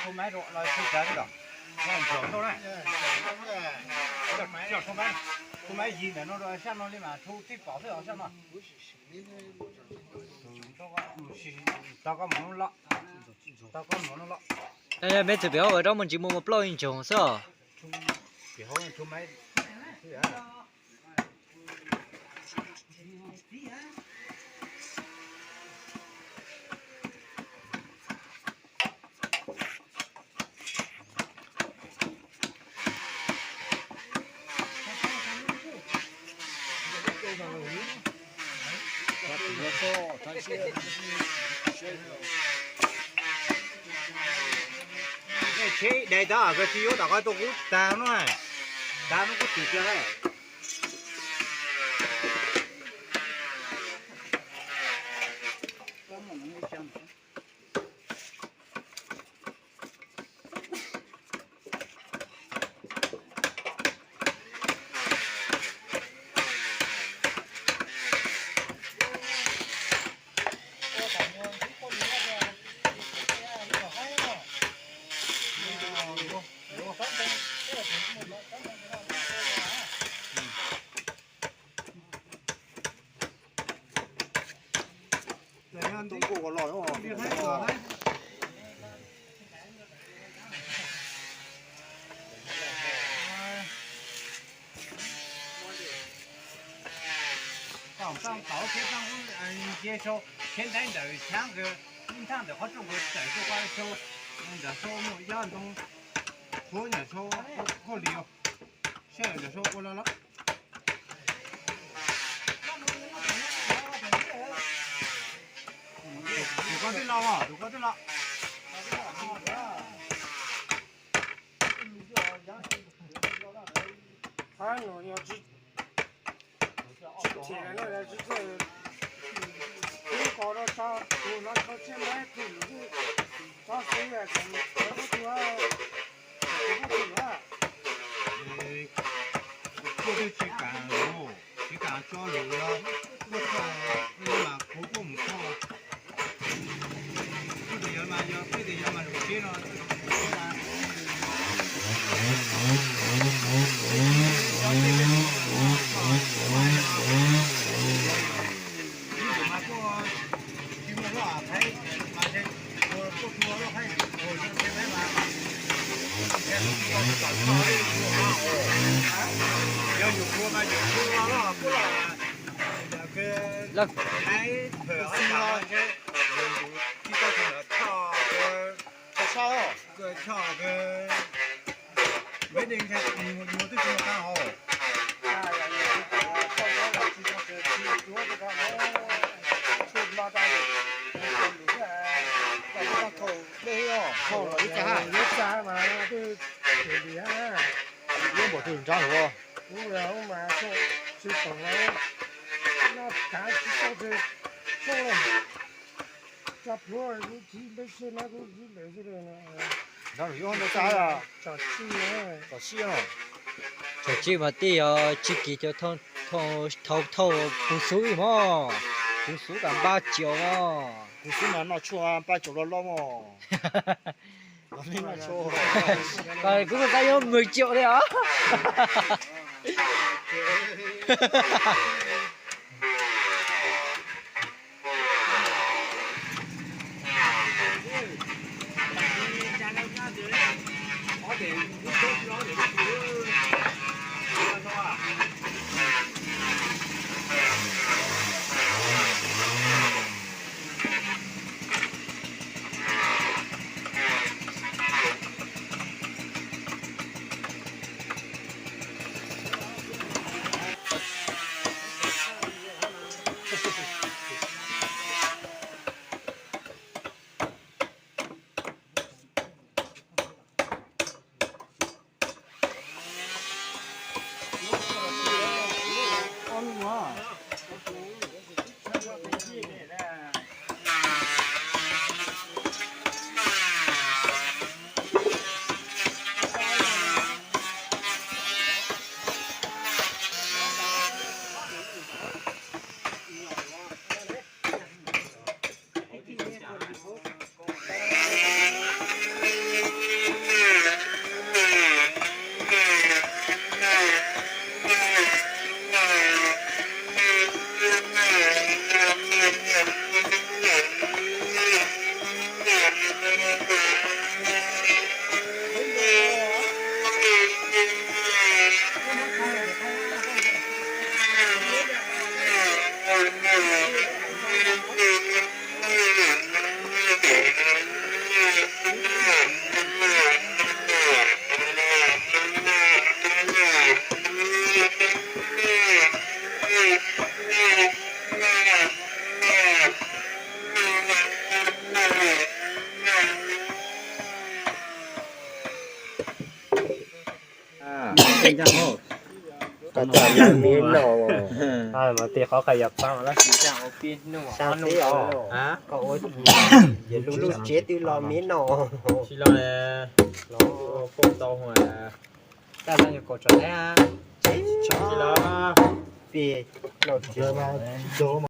Tus maiv rau los tsis tsav li los, ntsaum ntau na. Tus maiv yim ntawm no rau sab no li mas thu tib pom xwb os sab no. Tau koj mus no los, tau koj mus no los. Peb txwm pem hauv ua rau mus ntsis mus mus plaub ib ntsoog xwb os. Tsheb dai tau koj tsis yuav tom qab tuaj kub tag no, tag no kub twm tiag. Tau tau tau thiab tau nce sau thiab ntaib ntawm xyab nkawd, ib nthab ntawm qhov rooj nkawd tawm tuaj qua sau, ntawm sau muaj yab ntoo, tshuav ntawm sau hauj lwm, sab ntawm sau ua los los. Qhov no yog tsis them no, tsis them, ib qho no tso, tus no tso tseg, tus lwm tso xwb, tsob tus, tus lwm. Kuv kuj twb tsis kam lus, tsis kam tso lus los kuj tso, mas kuv kuj mus tso. Kuj tias yog mas yog, kuj tias yog mas lus tsheb no. Ub, mas tsis pom los, noj kav tsis tau, tsis tau, tso pluav kuv txiv npeb tshiab na, kuv txiv lawm xwb. Tsom tsij, tsom tsij mas tej yog tsib kis cov thau thau puv xub mog, puv xub kam npaj caum mog. Puv xub mas noj tshuaj npaj caum loj loj mog. Kuv xav yuav mười triệu li os. Mas tej qhov qhov yam pab mas lab sis zaj ua pib hnub ob hnub yog lub lub tsev twb los miv no. Tsis los, los poob tau hua. Taj zaj nyuag kaum tsam neb, tsis los pib los tsev.